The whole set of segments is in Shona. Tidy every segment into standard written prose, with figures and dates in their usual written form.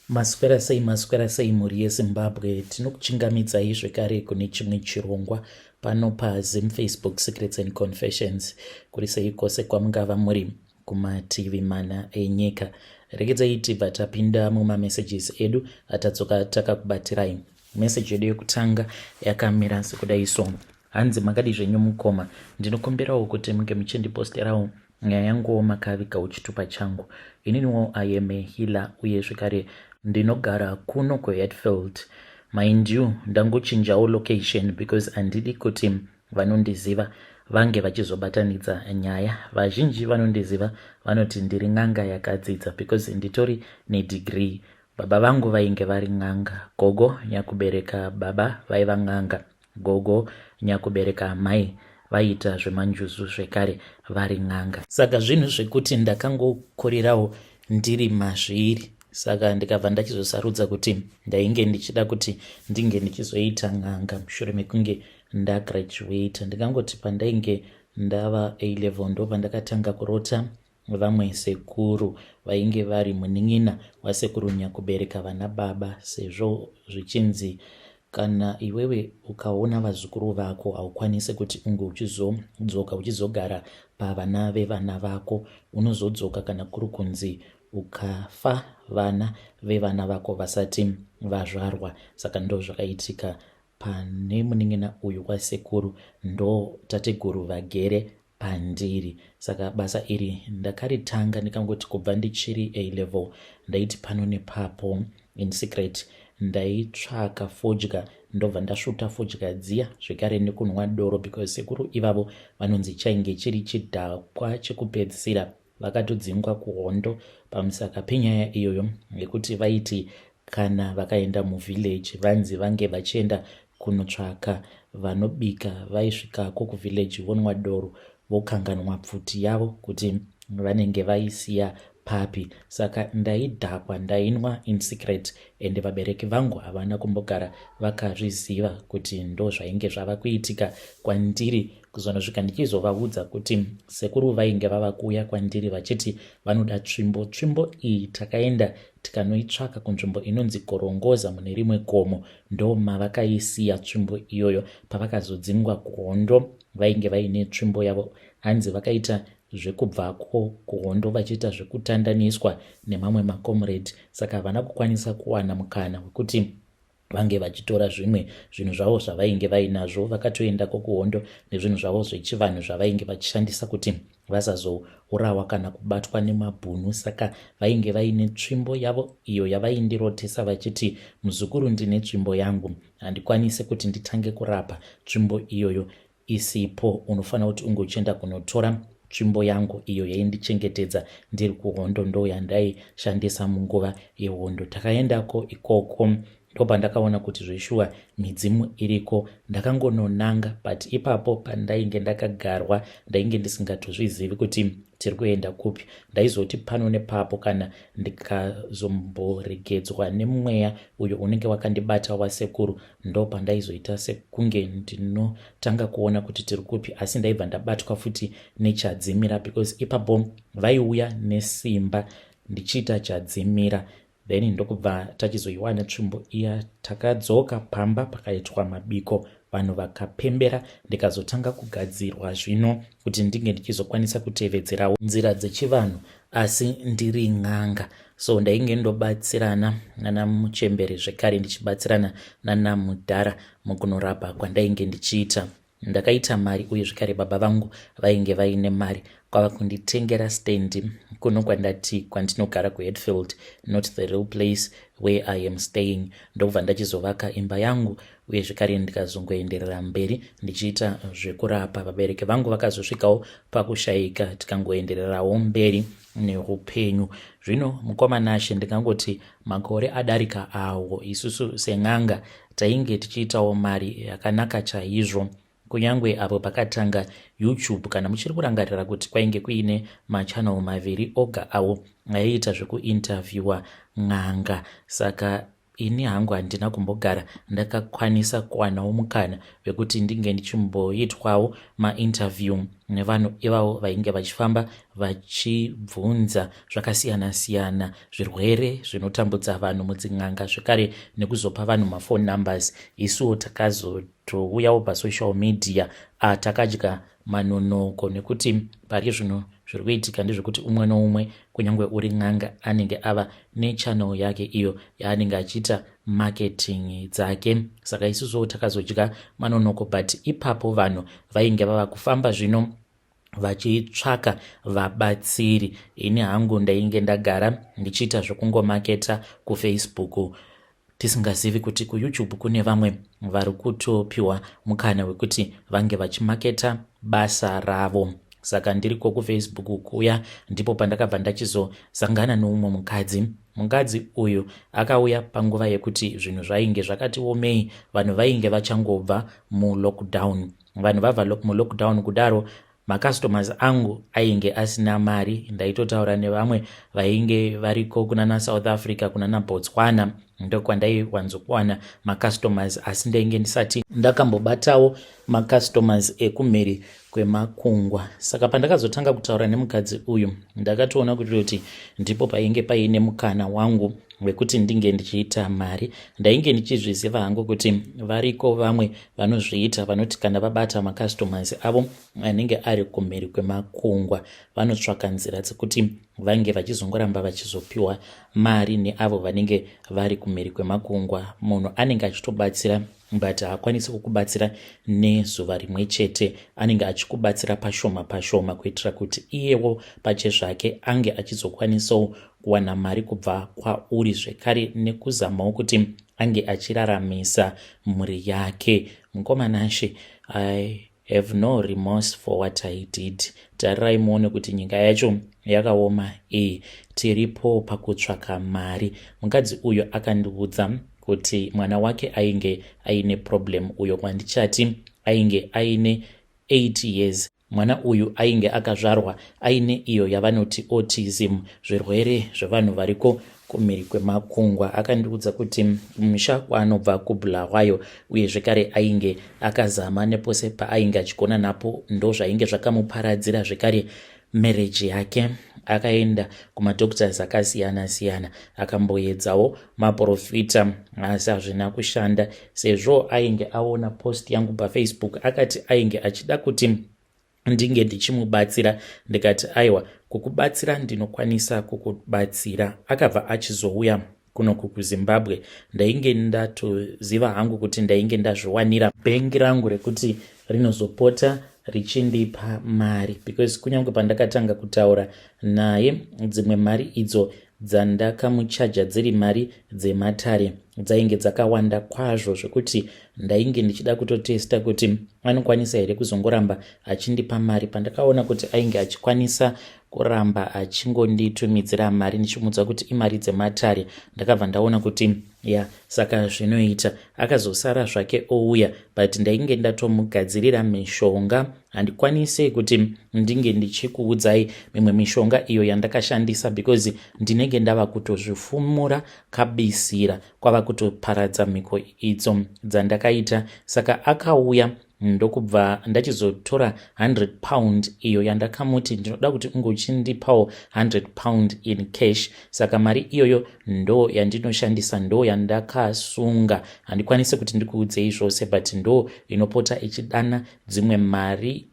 Maswera sei maswera sei mhuri yeZimbabwe tinokuchingamidzai zvekare kune chimwe chirongwa pano paZim Facebook Secrets and Confessions kuri sei kwose kwamungava muri kumativi mana enyika regedzai tibva tapinda mumamessages edu atadzoka takakubatirai message yedu yekutanga yakamira sekudai so hanzi makadi zvenyu mukoma ndinokumbirawo kuti munge muchindiposterawo nyaya yanguwo makavigawo chitupa changu ininiwo i am a healer uye zvekare ndinogara kuno kuHatfield mind you ndangochinjawo location because handidi kuti vanondiziva vange vachizobatanidza nyaya vazhinji vanondiziva vanoti ndiri n'anga yakadzidza because nditori nedegree baba vangu vainge vari n'anga gogo nyakubereka baba vaiva n'anga gogo nyakubereka amai vaiita zvemanjuzu zvekare vari n'anga saka zvinhu zvekuti ndakangokurirawo ndiri mazviri saka ndikabva ndachizosarudza kuti ndainge ndichida kuti ndinge ndichizoita n'anga mushure mekunge ndagraduata ndingangoti pandainge ndava a level ndo pandakatanga kurota vamwe sekuru vainge vari munin'ina wasekuru nyakubereka vana baba sezvo zvichinzi kana iwewe ukaona vazukuru vako haukwanise kuti unge uchizodzoka uchizogara pavana vevana vako unozodzoka kana kuri kunzi ukafa vana vevana vako vasati vazvarwa saka ndo zvakaitika pane munin'ina uyu wasekuru ndo tateguru vagere pandiri saka basa iri ndakaritanga ndikangoti kubva ndichiri a level ndaiti pano nepapo in secret ndaitsvaka fodya ndobva ndasvuta fodya dziya zvekare nekunwa doro because sekuru ivavo vanonzi chainge chiri chidhakwa chekupedzisira vakatodzingwa kuhondo pamusaka penyaya iyoyo yekuti vaiti kana vakaenda muvillage vanzi vange vachienda kunotsvaka vanobika vaisvikako kuvillage vonwa doro vokanganwa pfuti yavo kuti vanenge vaisiya papi saka ndaidhakwa ndainwa in secret ende vabereki vangu havana kumbogara vakazviziva kuti ndo zvainge zvava kuitika kwandiri kuzonosvika ndichizovaudza kuti sekuru vainge vava kuuya kwandiri vachiti vanoda tsvimbo tsvimbo iyi takaenda tikanoitsvaka kunzvimbo inonzi gorongoza mune rimwe gomo ndo mavakaisiya tsvimbo iyoyo pavakazodzingwa kuhondo vainge vaine tsvimbo yavo hanzi vakaita zvekubvako kuhondo vachiita zvekutandaniswa nemamwe macomrade saka havana kukwanisa kuwana mukana wekuti vange vachitora zvimwe zvinhu zvavo zvavainge vainazvo vakatoendako kuhondo nezvinhu zvavo zvechivanhu zvavainge vachishandisa kuti vasazourawa kana kubatwa nemabhunu saka vainge vaine tsvimbo yavo iyo yavaindirotesa vachiti muzukuru ndine tsvimbo yangu handikwanise kuti nditange kurapa tsvimbo iyoyo isipo unofanira kuti unge uchienda kunotora tsvimbo yangu iyo yaindichengetedza ndiri kuhondo ndo yandaishandisa munguva yehondo takaendako ikoko ndopandakaona kuti zveshuwa midzimu iriko ndakangononanga but ipapo pandainge ndakagarwa ndainge ndisingatozvizivi kuti tiri kuenda kupi ndaizoti pano nepapo kana ndikazomboregedzwa nemweya uyo unenge wakandibata wasekuru ndopandaizoita sekunge ndinotanga kuona kuti tiri kupi asi ndaibva ndabatwa futi nechadzimira because ipapo vaiuya nesimba ndichiita chadzimira then ndokubva tachizoiwana tsvimbo iya takadzoka pamba pakaitwa mabiko vanhu vakapembera ndikazotanga kugadzirwa zvino kuti ndinge ndichizokwanisa kutevedzerawo nzira dzechivanhu asi ndiri n'anga so ndainge ndobatsirana nana muchembere zvekare ndichibatsirana nana mudhara mukunorapa kwandainge ndichiita ndakaita mari uye zvekare baba vangu vainge vaine mari kwava kunditengera stendi kuno kwandati kwandinogara kuHatfield not the real place where I am staying ndokubva ndachizovaka imba yangu uye zvekare ndikazongoenderera mberi ndichiita zvekurapa vabereki vangu vakazosvikawo pakushayika tikangoendererawo mberi neupenyu zvino mukoma Nashe ndingangoti makore adarika awo isusu sen'anga tainge tichiitawo mari yakanaka chaizvo kunyange apo pakatanga YouTube kana muchiri kurangarira kuti kwainge kuine machannel maviri oga awo aiita zvekuinterviewa n'anga saka. Ini hangu handina kumbogara ndakakwanisa kuwanawo mukana wekuti ndinge ndichimboitwawo mainterview nevanhu ivavo vainge vachifamba vachibvunza zvakasiyana siyana, zvirwere zvinotambudza vanhu mudzin'anga, zvekare nekuzopa vanhu maphone numbers. Isuwo takazotouyawo pasocial media, takadya manonoko nekuti pari zvino zviri kuitika ndezvekuti umwe noumwe, kunyange uri n'anga, anenge ava nechannel yake iyo yaanenge achiita marketing dzake. Saka isusuwo takazodya manonoko, but ipapo vanhu vainge vava kufamba zvino vachitsvaka vabatsiri. Ini hangu ndainge ndagara ndichiita zvekungomaketa kuFacebook, tisingazivi kuti kuYouTube kune vamwe vari kutopiwa mukana wekuti vange vachimaketa basa ravo. Saka ndiriko kuFacebook kuya ndipo pandakabva ndachizosangana neumwe mukadzi. Mukadzi uyu akauya panguva yekuti zvinhu zvainge zvakati omei, vanhu vainge vachangobva mulockdown. Vanhu vabva mulockdown kudaro, macustomers angu ainge asina mari. Ndaitotaura nevamwe vainge variko kunana South Africa, kunana Botswana, ndokwandaiwanzokuwana macustomers, asi ndainge ndisati ndakambobatawo macustomers ekumhiri kwemakungwa. Saka pandakazotanga kutaura nemukadzi uyu, ndakatoona kuti ndipo painge paine mukana wangu wekuti ndinge ndichiita mari. Ndainge ndichizviziva hangu kuti variko vamwe vanozviita, vanoti kana vabata macustomers avo anenge ari kumhiri kwemakungwa, vanotsvaka nzira dzekuti vange vachizongoramba vachizopiwa mari neavo vanenge vari kumhiri kwemakungwa. Munhu anenge achitobatsira, but haakwanisi kukubatsira nezuva rimwe chete, anenge achikubatsira pashoma pashoma kuitira kuti iyewo pachezvake ange achizokwanisawo kuwana mari kubva kwauri, zvekare nekuzamawo kuti ange achiraramisa mhuri yake. Mukomanashe, I have no remorse for what I did. Tarirai muone kuti nyika yacho yakaoma iyi, tiripo pakutsvaka mari. Mukadzi uyu akandiudza kuti mwana wake ainge aine problem, uyo kwandichati ainge aine 8 years. Mwana uyu ainge akazvarwa aine iyo yavanoti autism, zvirwere zvevanhu variko kumhiri kwemakungwa. Akandiudza kuti musha kwaanobva kuBulawayo, uye zvekare ainge akazama nepose paainge achigona napo, ndo zvainge zvakamuparadzira zvekare marriage yake. Akaenda kumadoctors akasiyana siyana, akamboedzawo maprofita, asi hazvina kushanda. Sezvo ainge aona post yangu paFacebook, akati ainge achida kuti ndinge ndichimubatsira. Ndikati, "Aiwa, kukubatsira ndinokwanisa kukubatsira." Akabva achizouya kunoku kuZimbabwe. Ndainge ndatoziva hangu kuti ndainge ndazviwanira bhengi rangu rekuti rinozopota richindipa mari, because kunyange pandakatanga kutaura naye, dzimwe mari idzo dzandakamuchaja dziri mari dzematare dzainge dzakawanda kwazvo, zvekuti ndainge ndichida kutotesta kuti anokwanisa here kuzongoramba achindipa mari. Pandakaona kuti ainge achikwanisa kuramba achingonditumidzira mari ndichimuudza kuti imari dzematare, ndakabva ndaona kuti ya, saka zvinoita. Akazosara zvake ouya, but ndainge ndatomugadzirira mishonga. Handikwanisi kuti ndinge ndichikuudzai mimwe mishonga iyo yandakashandisa, because ndinenge ndava kutozvifumura kabisira, kwava kutoparadza mhiko idzo dzandakaita. Saka akauya, ndokubva ndachizotora £100 iyo yandakamuti ndinoda kuti unge uchindipawo £100 in cash. Saka mari iyoyo ndo yandinoshandisa, ndo yandakasunga. Handikwanisi kuti ndikuudzei zvose, but ndo inopota ichidana dzimwe mari.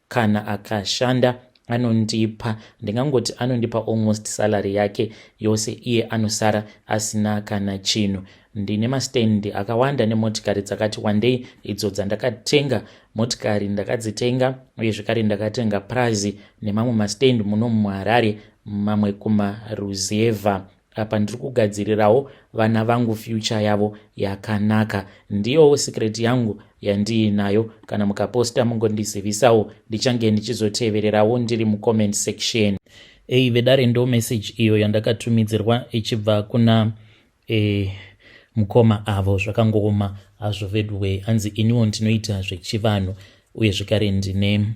Kana akashanda anondipa, ndingangoti anondipa almost salary yake yose, iye anosara asina kana chinhu. Ndine mastendi akawanda nemotikari dzakati wandei idzo dzandakatenga. Motikari ndakadzitenga, uye zvekare ndakatenga prazi nemamwe mastendi muno muHarare, mamwe kumaruzevha. Apa ndiri kugadzirirawo vana vangu future yavo yakanaka. Ndiyowo secret yangu yandiinayo. Kana mukaposta, mungondizivisawo, ndichange ndichizotevererawo ndiri mucomment section. Ei vedare, ndo message iyo yandakatumidzirwa ichibva kuna mukoma avo. Zvakangooma hazvo veduwe. Hanzi, "Iniwo ndinoita zvechivanhu, uye zvekare ndine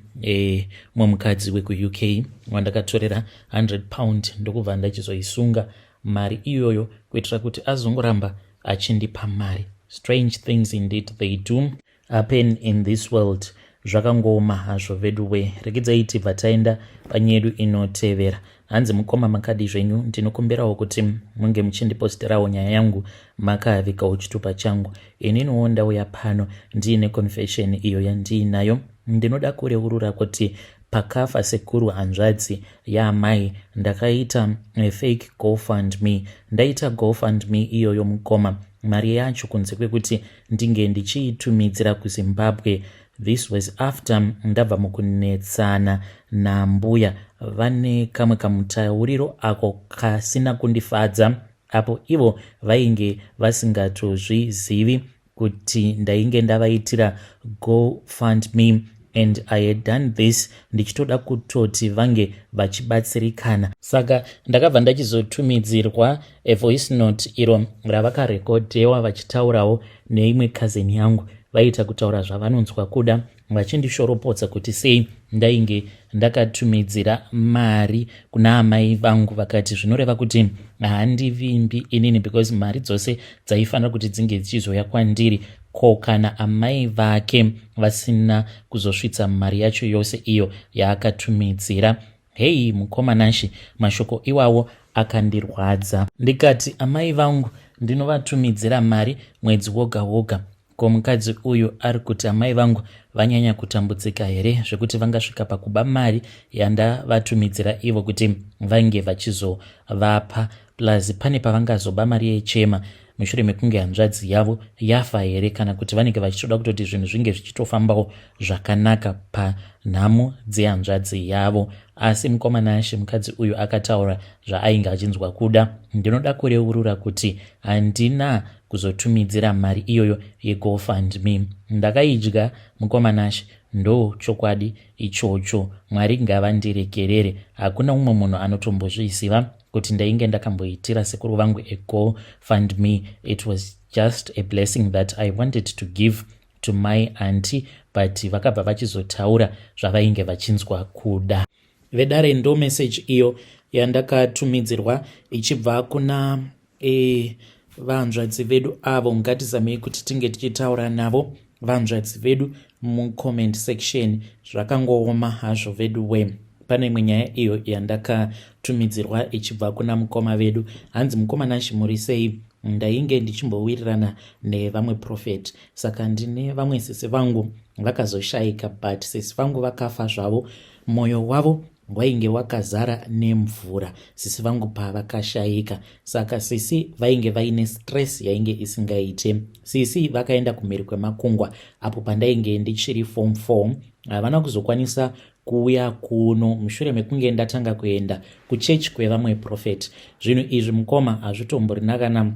mumwe mukadzi wekuUK wandakatorera £100, ndokubva ndachizoisunga mari iyoyo kuitira kuti azongoramba achindipa mari. Strange things indeed they do happen in this world. Zvakangooma hazvo veduwe. Regedzai tibva taenda panyedu inotevera. Hanzi mukoma makadi zvenyu, ndinokumbirawo kuti munge muchindiposterawo nyaya yangu makavigawo chitupa changu. Ininiwo ndauya pano ndiine confession iyo yandiinayo. Ndinoda kureurura kuti pakafa sekuru hanzvadzi yaamai ndakaita fake GoFundMe. Ndaita GoFundMe iyoyo mukoma, mari yacho kunze kwekuti ndinge ndichiitumidzira kuZimbabwe. This was after ndabva mukunetsana nambuya vane kamwe kamutauriro ako kasina kundifadza apo ivo vainge vasingatozvizivi kuti ndainge ndavaitira GoFundMe and I had done this ndichitoda kutoti vange vachibatsirikana. Saka ndakabva ndachizotumidzirwa a voice note iro ravakarekodhewa vachitaurawo neimwe cousin yangu. Vaiita kutaura zvavanonzwa kuda vachindishoropodza kuti sei ndainge ndakatumidzira mari kuna amai vangu, vakati zvinoreva kuti handivimbi inini because mari dzose dzaifanira kuti dzinge dzichizouya kwandiri, ko kana amai vake vasina kuzosvitsa mari yacho yose iyo yaakatumidzira. Hei mukoma Nashi, mashoko iwawo akandirwadza. Ndikati amai vangu ndinovatumidzira mari mwedzi woga woga, ko mukadzi uyu ari kuti amai vangu vanyanya kutambudzika here zvekuti vangasvika pakuba mari yandavatumidzira ivo kuti vange vachizovapa? Plus pane pavangazoba mari yechema mushure mekunge hanzvadzi yavo yafa here, kana kuti vanenge vachitoda kutoti zvinhu zvinge zvichitofambawo zvakanaka panhamo dzehanzvadzi yavo? Asi mukoma Nashe, mukadzi uyu akataura zvaainge achinzwa kuda. Ndinoda kureurura kuti handina kuzotumidzira mari iyoyo yeGoFundMe. Ndakaidya mukoma Nashe, ndo chokwadi ichocho. Mwari ngavandiregerere. Hakuna umwe munhu anotombozviziva kuti ndainge ndakamboitira sekuru vangu eGoFundMe. It was just a blessing that I wanted to give to my auntie, but vakabva vachizotaura zvavainge vachinzwa kuda. Vedare, ndo message iyo yandakatumidzirwa ichibva kuna vanzvadzi vedu avo. Ngatizamei kuti tinge tichitaura navo vanzvadzi vedu mucomment section. Zvakangooma hazvo vedu we. Pane imwe nyaya iyo yandakatumidzirwa ichibva kuna mukoma vedu. Hanzi mukoma Nashi, muri sei? Ndainge ndichimbowirirana nevamwe prophet, saka ndine vamwe sisi vangu vakazoshayika, but sisi vangu vakafa zvavo mwoyo wavo wainge wakazara nemvura sisi vangu pavakashayika. Saka sisi vainge vaine stress yainge isingaite. Sisi vakaenda kumhiri kwemakungwa apo pandainge ndichiri form 4. Havana kuzokwanisa kuuya kuno mushure mekunge ndatanga kuenda kuchechi kwevamwe prophet. Zvinhu izvi mukoma hazvitomborina kana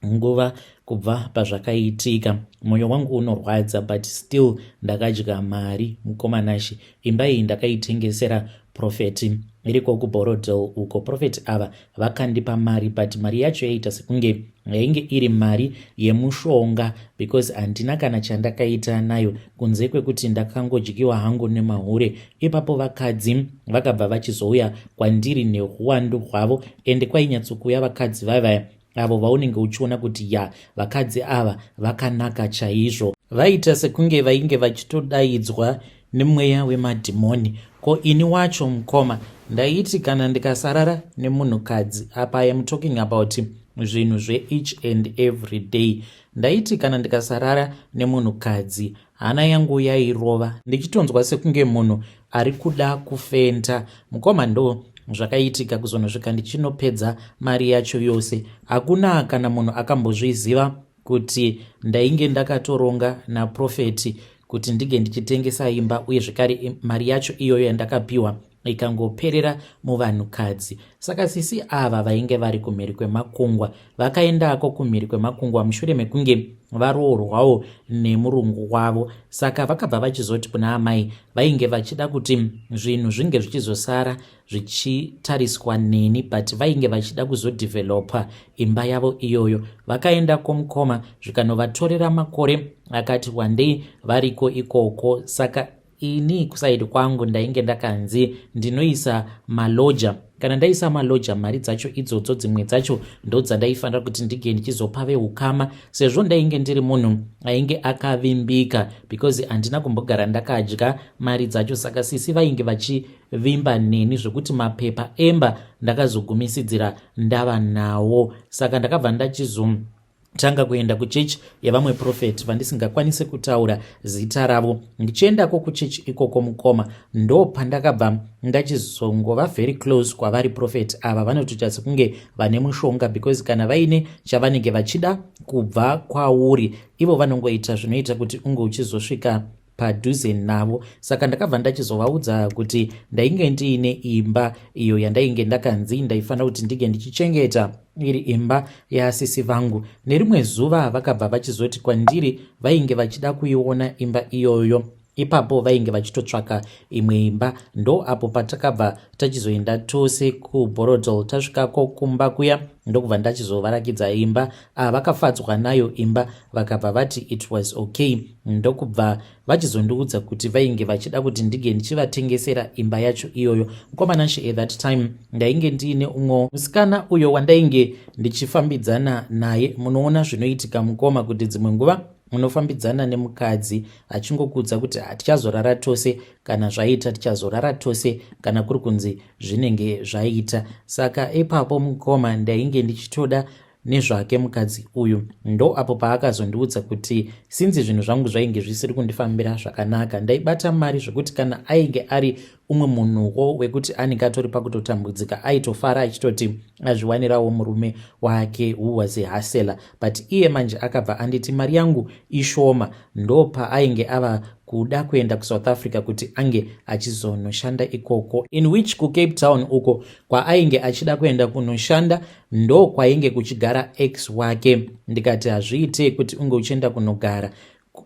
nguva kubva pazvakaitika. Mwoyo wangu unorwadza, but still ndakadya mari mukoma Nashi. Imba iyi ndakaitengesera prophet iriko kuBorrowdale uko. Prophet ava vakandipa mari, but mari yacho yaita sekunge yainge iri mari yemushonga because handina kana chandakaita nayo kunze kwekuti ndakangodyiwa hangu nemahure ipapo. Vakadzi vakabva vachizouya kwandiri neuwandu hwavo, ende kwainyatsokuuya vakadzi vavaya avo vaunenge uchiona kuti ya, vakadzi ava vakanaka chaizvo. Vaita sekunge vainge vachitodaidzwa nemweya wemadhimoni. Ko ini wacho mukoma, ndaiti kana ndikasarara nemunhukadzi, apa I am talking about zvinhu zveeach and every day, ndaiti kana ndikasarara nemunhukadzi hana yangu yairova ndichitonzwa sekunge munhu ari kuda kufenta. Mukoma, ndo zvakaitika kuzonosvika ndichinopedza mari yacho yose. Hakuna kana munhu akambozviziva kuti ndainge ndakatoronga naprophet kuti ndinge ndichitengesa imba, uye zvekare mari yacho iyoyo yandakapiwa ikangoperera muvanhukadzi. Saka sisi ava vainge vari kumhiri kwemakungwa vakaendako kumhiri kwemakungwa mushure mekunge varoorwawo nemurungu wavo. Saka vakabva vachizoti kuna amai vainge vachida kuti zvinhu zvinge zvichizosara zvichitariswa neni, but vainge vachida kuzodhivhelopa imba yavo iyoyo. Vakaenda komukoma, zvikanovatorera makore akati wandei variko ikoko. Saka ini kuside kwangu ndainge ndakanzi ndinoisa maloja. Kana ndaisa maloja, mari dzacho idzodzo dzimwe dzacho ndodzandaifanira kuti ndinge ndichizopa veukama, sezvo ndainge ndiri munhu ainge akavimbika, because handina kumbogara ndakadya mari dzacho. Saka sisi vainge vachivimba neni zvekuti mapepa emba ndakazogumisidzira ndava nawo. Saka ndakabva ndachizo tanga kuenda kuchechi yevamwe prophet vandisingakwanisi kutaura zita ravo. Ndichiendako kuchechi ikoko, mukoma, ndo pandakabva ndachizongova very close kwavari. Prophet ava vanotoita sekunge vane mushonga, because kana vaine chavanenge vachida kubva kwauri, ivo vanongoita zvinoita kuti unge uchizosvika padhuze navo. Saka ndakabva ndachizovaudza kuti ndainge ndiine imba iyo yandainge ndakanzi ndaifanira kuti ndinge ndichichengeta, iri imba yaasisi vangu. Nerimwe zuva vakabva vachizoti kwandiri vainge vachida kuiona imba iyoyo. Ipapo vainge vachitotsvaka imwe imba. Ndo apo patakabva tachizoenda tose kuBorrowdale. Tasvikako kumba kuya, ndokubva ndachizovarakidza imba. Vakafadzwa nayo imba, vakabva vati it was okay, ndokubva vachizondiudza kuti vainge vachida kuti ndinge ndichivatengesera imba yacho iyoyo. Mukomanashe, at that time ndainge ndiine umwe musikana uyo wandainge ndichifambidzana naye. Munoona zvinoitika, mukoma, kuti dzimwe nguva munofambidzana nemukadzi achingokudza kuti hatichazorara tose kana zvaita, tichazorara tose kana kuri kunzi zvinenge zvaita. Saka ipapo, mukoma, ndainge ndichitoda nezvake mukadzi uyu. Ndo apo paakazondiudza kuti since zvinhu zvangu zvainge zvisiri kundifambira zvakanaka, ndaibata mari zvekuti kana ainge ari umwe munhuwo wekuti anenge atori pakutotambudzika, aitofara achitoti azviwanirawo murume wake who was a hustler. But iye manje akabva anditi mari yangu ishoma. Ndo paainge ava kuda kuenda kuSouth Africa kuti ange achizonoshanda ikoko, in which kuCape Town uko kwaainge achida kuenda kunoshanda ndo kwainge kuchigara ex wake. Ndikati hazviite kuti unge uchienda kunogara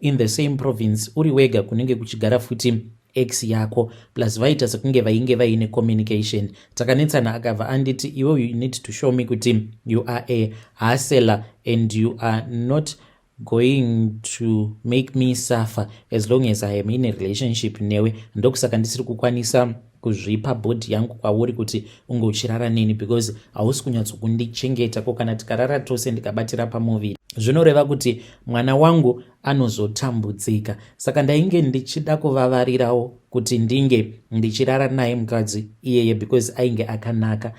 in the same province uri wega kunenge kuchigara futi ex yako, plus vaita sekunge vainge vaine communication. Takanetsana, akabva anditi, "Iwe, you need to show me kuti you are a hustler and you are not going to make me suffer as long as I am in a relationship newe. Ndokusaka ndisiri kukwanisa kuzvipa body yangu kwauri kuti unge uchirara neni, because hausi kunyatsokundichengeta. Ko kana tikarara tose ndikabatira pamuviri, zvinoreva kuti mwana wangu anozotambudzika." Saka ndainge ndichida kuvavarirawo kuti ndinge ndichirara naye mukadzi iyeye, because ainge akanaka.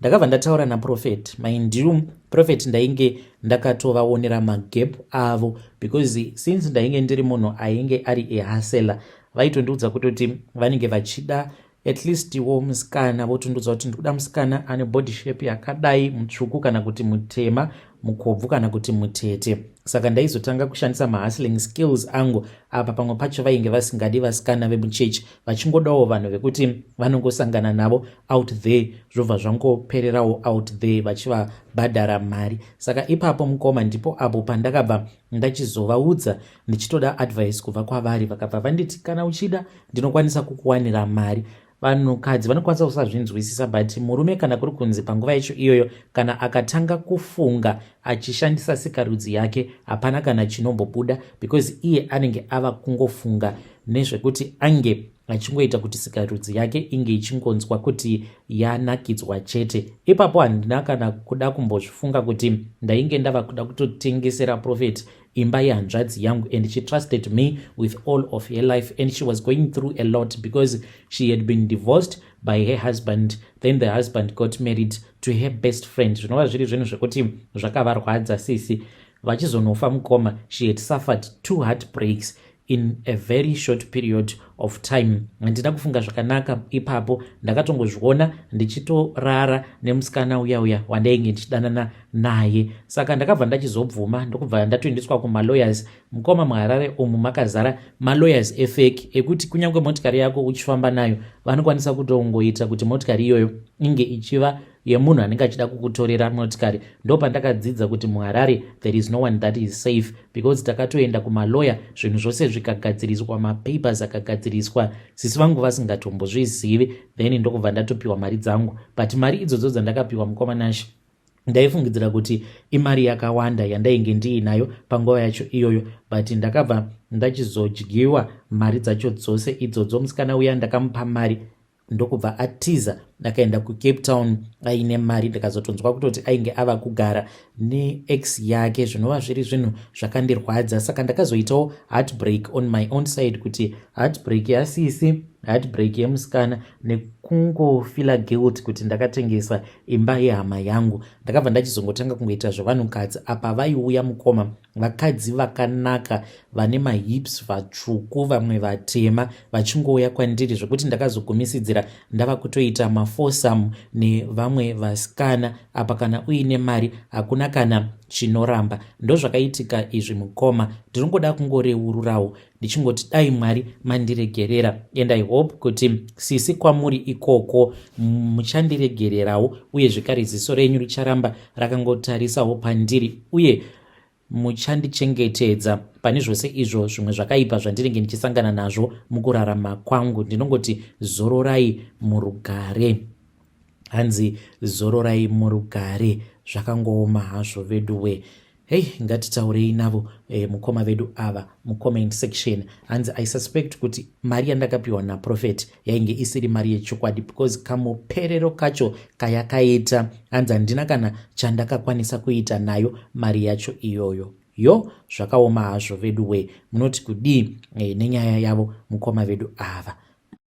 Ndakabva ndataura naprophet. Mind you, prophet ndainge ndakatovaonera magap avo, because since ndainge ndiri munhu ainge ari a hustler, vaitondiudza kutoti vanenge vachida at least wo musikana. Votondiudza kuti ndikuda musikana ane body shape yakadai, mutsvuku kana kuti mutema, mukobvu kana kuti mutete. Saka ndaizotanga kushandisa mahustling skills angu apa. Pamwe pacho vainge vasingadi vasikana vemuchechi, vachingodawo vanhu vekuti vanongosangana navo out there, zvobva zvangopererawo out there, vachivabhadhara mari. Saka ipapo, mukoma, ndipo apo pandakabva ndachizovaudza ndichitoda advice kubva kwavari. Vakabva vanditi, "Kana uchida, ndinokwanisa kukuwanira mari." Vanhukadzi vanokwanisa kusazvinzwisisa, but murume kana kuri kunzi panguva yacho iyoyo kana akatanga kufunga achishandisa sikarudzi yake, hapana kana chinombobuda, because iye anenge ava kungofunga nezvekuti ange achingoita kuti sikarudzi yake inge ichingonzwa kuti yanakidzwa chete. Ipapo handina kana kuda kumbozvifunga kuti ndainge ndava kuda kutotengesera prophet imba yehanzvadzi yangu, and she trusted me with all of her life, and she was going through a lot because she had been divorced by her husband, then the husband got married to her best friend, zvinova zviri zvinhu zvekuti zvakavarwadza sisi. Vachizonofa, mukoma, she had suffered two heartbreaks in a very short period of time. Handina kufunga zvakanaka ipapo. Ndakatongozviona ndichitorara nemusikana uya uya wandainge ndichidanana naye. Saka ndakabva ndachizobvuma, ndokubva ndatoendeswa kumalawyers. Mukoma, muHarare umu makazara malawyers efake, ekuti kunyange motikari yako uchifamba nayo, vanokwanisa kutongoita kuti motikari iyoyo inge ichiva yemunhu anenge achida kukutorera motikari. Ndo pandakadzidza kuti muHarare there is no one that is safe, because takatoenda kumaloya, zvinhu zvose zvikagadziriswa, mapapers akagadziriswa, sisi vangu vasingatombozvizivi. Then ndokubva ndatopiwa mari dzangu. But mari idzodzo dzandakapiwa, mukomanashi, ndaifungidzira kuti imari yakawanda yandainge ndiinayo panguva yacho iyoyo, but ndakabva ndachizodyiwa mari dzacho dzose idzodzo. Musikana uya ndakamupa mari. Ndokubva atiza akaenda kuCape Town aine mari. Ndikazotonzwa kutoti ainge ava kugara neex yake, zvinova zviri zvinhu zvakandirwadza. Saka ndakazoitawo heartbreak on my own side, kuti heartbreak yasisi, heartbreak yemusikana, nekungofeela guilt kuti ndakatengesa imba yehama yangu. Ndakabva ndachizongotanga kungoita zvevanhukadzi. Apa vaiuya, mukoma, vakadzi vakanaka vane mahips, vatsvuku, vamwe vatema, vachingouya kwandiri, zvekuti ndakazogumisidzira ndava kutoita mafoursome nevamwe vasikana. Apa kana uine mari, hakuna kana chinoramba. Ndozvakaitika izvi, mukoma. Ndinongoda kungoreururawo ndichingoti dai Mwari mandiregerera, and I hope kuti sisi kwamuri ikoko muchandiregererawo, uye zvekare ziso renyu richaramba rakangotarisawo pandiri, uye muchandichengetedza pane zvose izvo zvimwe zvakaipa zvandinenge ndichisangana nazvo mukurarama kwangu. Ndinongoti zororai murugare. Hanzi zororai murugare. Zvakangooma hazvo veduwe. Hei, ngatitaurei navo mukoma vedu ava mucomment section. Hanzi, "I suspect kuti mari yandakapiwa naprophet yainge isiri mari yechokwadi, because kamuperero kacho kayakaita." Hanzi, "Handina kana chandakakwanisa kuita nayo mari yacho iyoyo." Yo, zvakaoma hazvo vedu we. Munoti kudii nenyaya yavo mukoma vedu ava?